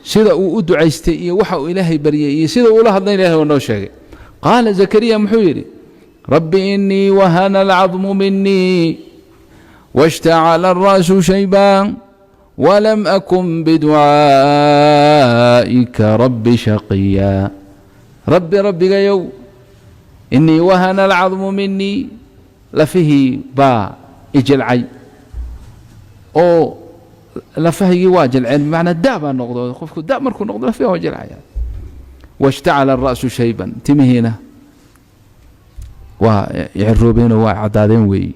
Sida uu u ducaystay iyo waxa uu Ilaahay baryay iyo sida uu ula hadlay, Ilahay waa noo sheegay. Qaala Zakariya, muxuu yidhi? Rabbi inii wahana alcadmu minii washtacala alra'su shayba walam akun biducaa'ika rabbi shaqiya. Rabbi, rabbigayow, inii wahana alcadmu minii, lafihii baa ijilcay oo lafahaygii waa jilceen, bimacnaa da baa noqdo. Qofku da markuu noqdo, lafihi waa jilcaya. Washtacala alra'su shayban, timihiina waa ciroobeenoo waa caddaadeen weeyi,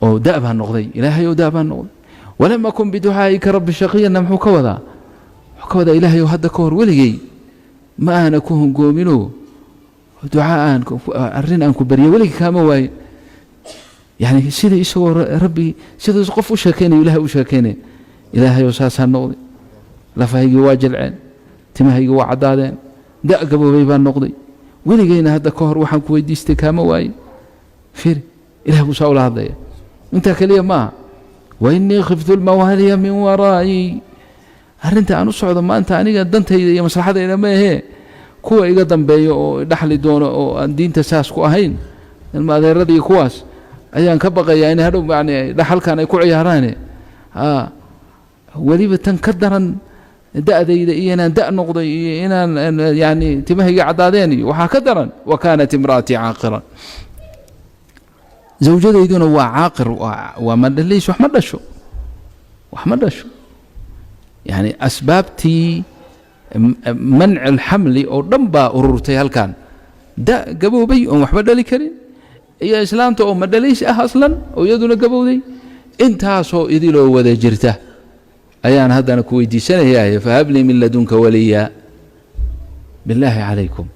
oo da baa noqday. Ilaahay ow, da baa noqday. Walam akun biducaa'ika rabbi shaqiyanna muxuu ka wadaa? Wuxuu ka wadaa, Ilaahay ow, hadda ka hor weligey ma aana ku hongoominoo duca aan arrin aan ku barya weligii kaama waaye. Yani sida isagoo Rabbi, sidaas qof u sheekaynayo Ilahay u sheekaynaya. Ilaahayow, saasaa noqday, lafahaygii waa jilceen, timahaygii waa caddaadeen, da' gaboobay baan noqday, weligeyna hadda ka hor waxaan ku weydiistay kaama waaye. Fiir, Ilahay buu saa ula hadlaya. Intaa keliya maaha. Wa inii khiftu lmawaaliya min waraa'i. Arrinta aan u socdo maanta aniga dantayda iyo maslaxadayda ma ahee, kuwa iga dambeeya oo dhaxli doono oo aan diinta saas ku ahayn, ilma adeerada iyo kuwaas ayaan ka baqayaa in hadhow yani dhaxalkan ay ku ciyaaraane. Weliba tan ka daran da'dayda iyo inaan da' noqday iyo inaan yani timahayga caddaadeen iyo waxaa ka daran, wa kaanat imra'atii caaqiran, zawjadayduna waa caaqir, waa madhalays, wax ma dhasho, wax ma dhasho. Yani asbaabtii manci alxamli oo dhan baa ururtay halkan: da gaboobay oon waxba dhali karin iyo islaamta oo madhalays ah aslan oo iyaduna gabowday. Intaasoo idiloo wada jirta ayaan haddana ku weydiisanayaa, fahab lii min ladunka waliya. Billaahi calaykum,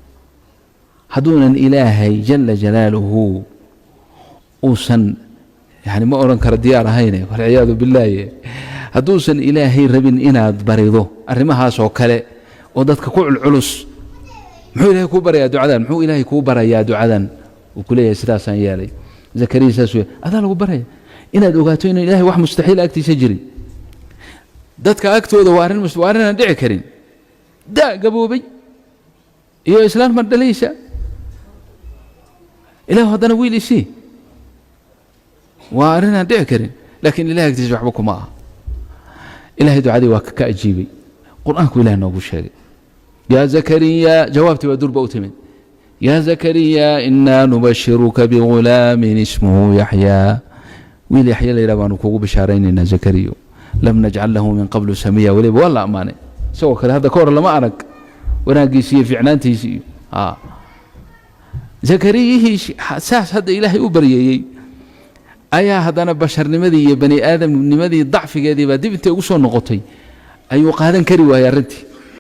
hadduunan Ilaahay jala jalaaluhu uusan, yani ma odhan karo diyaar ahayne, walciyaadu billaahi, hadduusan Ilaahay rabin inaad barido arrimahaasoo kale oo dadka ku culculus, muxuu Ilahay kuu barayaa ducadan? Muxuu Ilaahay kuu barayaa ducadan uu ku leeyahay? Sidaasaan yeelay Zakariya, saas wey, adaa lagu baraya inaad ogaato inuu Ilahay wax mustaxiil agtiisa jirin. Dadka agtooda waa arrin, waa arrin aan dhici karin, da gaboobay iyo islaan madhalaysa, Ilahu haddana wiil isii, waa arrin aan dhici karin. Laakiin Ilahay agtiisa waxba kuma aha. Ilahay ducadii waa ka ajiibay. Qur-aanku Ilahay noogu sheegay. Yaa Zakariya, jawaabtii waa durba u timid. Yaa Zakariya, inaa nubashiruka bigulaamin ismuhu Yaxyaa, wiil Yaxya la yidhah baanu kugu bishaaraynaynaa, Zakariyo, lam najcal lahu min qablu samiya. Weliba waa la ammaanay, isagoo kale hadda ka hor lama arag, wanaaggiisi iyo fiicnaantiisi. Iyo Zakariyihii saas hadda Ilaahay u baryeeyey ayaa haddana basharnimadii iyo bani aadamnimadii dacfigeedii baa dib intay ugu soo noqotay ayuu qaadan kari waayey arrintii.